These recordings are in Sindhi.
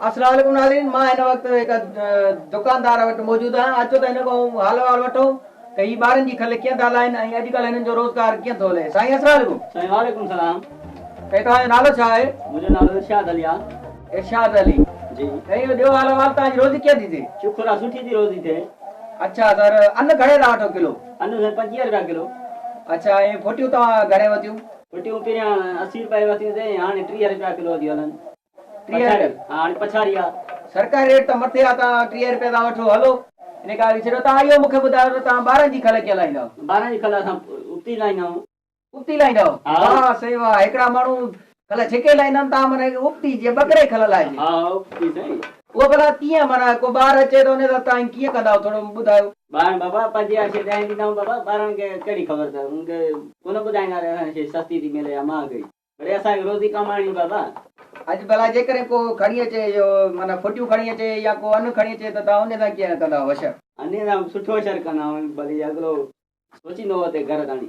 السلام عليڪم ناظرين مان هن وقت هڪ دڪاندار وٽ موجود آهيان اچو ته هن کان حال احوال وٺون ته هي ٻارن جي کل ڪيئن ٿا هلائن ۽ اڄڪلهه هنن جو روزگار ڪيئن ٿو هلي سائين السلام عليڪم سائين وعليڪم السلام سائين توهان جو نالو ڇا آهي منهنجو نالو ارشاد علي آهي ارشاد علي جي سائين اهو ڏيو حال احوال توهان جي روزي ڪيئن ٿي ٿئي شڪر آهي سٺي ٿي روزي ٿئي اڇا سر ان گهڻي ٿا وٺو ڪلو ان سائين 25 رپيا ڪلو اڇا ۽ ڦوٽيون توهان گهڻي ورتيون ڦوٽيون پهريان 80 رپيا ورتيون سين هاڻي 30 رپيا ڪلو ٿي هلن 30 رپيا ها هاڻي پڇاڙي آ. سرڪاري ريٽ ته مٿي آ توهان 30 رپيا ٿا وٺو هلو ان کان اڳ ڇڏيو توهان اهو مونکي ٻڌايو ته توهان ٻارن جي کل ڪيئن لاهيندا آهيو. ٻارن جي کل اسان ابتي لاهيندا آهيون. ابتي لاهيندا آهيو واهه سائين واهه هڪڙا ماڻهو کل ڇڪي لاهيندا آهن توهان معنيٰ ابتي جيئن ٻڪري جي کل لاهجي. ها ابتي سائين. اهو ڀلا ڪيئن معنيٰ ڪو ٻار اچي ته ان سان توهان ڪيئن ڪندا آهيو ٿورو ٻڌايو. ٻارن بابا پنهنجي اها شيء ڏهين ڏيندا آهيون بابا ٻارن کي ڪهڙي خبر ته ان کي ڪونه ٻڌائيندا ته اسان کي شيء سستي ٿي ملي يا مهانگي. وري اسان کي روزي ڪمائڻي بابا. اڄ ڀلا جيڪڏهن ڪو کڻي اچي اهو معنيٰ ڦٽيون کڻي اچي يا ڪو ان کڻي اچي ته توهان انهي سان ڪيئن ڪندا آهيو حشر؟ انهي سان سٺو حشر ڪندا آهيون ڀلي اڳلو سوچيندو هو اتي گهر تاڻي.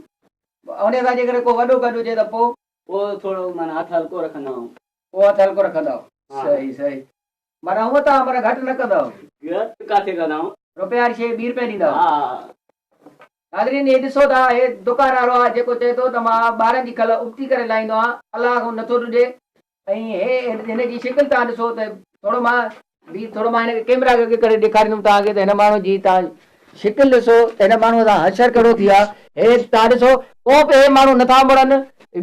انهي سان جيڪڏهن ڪو وڏو گڏ هجي ته پوء؟ پوء ٿورو معنيٰ هٿ هلڪو رکندا آهيون. پوء هٿ هلڪو رکندا آهيو. صحيح صحيح معنيٰ هونء توهان معنيٰ گهٽ نه ڪندا آهيو. گهٽ ڪاٿي ڪندا آهيون. رپئي واري شيء ٻي رپئي ڏيندا آهيو. ها. ناظرين هي ڏسو ٿا هي دڪان وارو آهي جيڪو چئي ٿو ته مان ٻارن جي کل ابتي ڪري لاهيندو آهيان الله کان نٿو ڊڄي ۽ هي هن جي شڪل توهان ڏسو ته ٿورو مان به ٿورو مان هن کي ڪيمرا کي اڳي ڪري ڏيکاريندم توهان کي ته هن ماڻهو جي توهان شڪل ڏسو ته هن ماڻهو سان حشر ڪهڙو ٿي آهي هي توهان ڏسو پوء به هي ماڻهو نٿا مڙن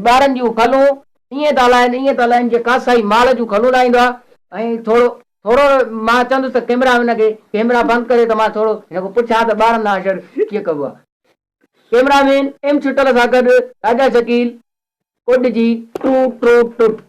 ٻارن جون کلون ائين ٿا لاهن ائين ٿا لاهن جيئن ڪاسائي مال جون کلون لاهيندو آهي ۽ ٿورو ٿورو مان چوندس ته ڪيمرا هن کي ڪيمرا بند ڪري ته مان ٿورو هن کان پڇان ته ٻارن ڏانهن حشر ڪيئن ڪبو آهي. ڪيمرا مين ايم ڇٽل سان گڏ راجا شڪيل ڪوڏجي ٽو ٽو ٽٽ.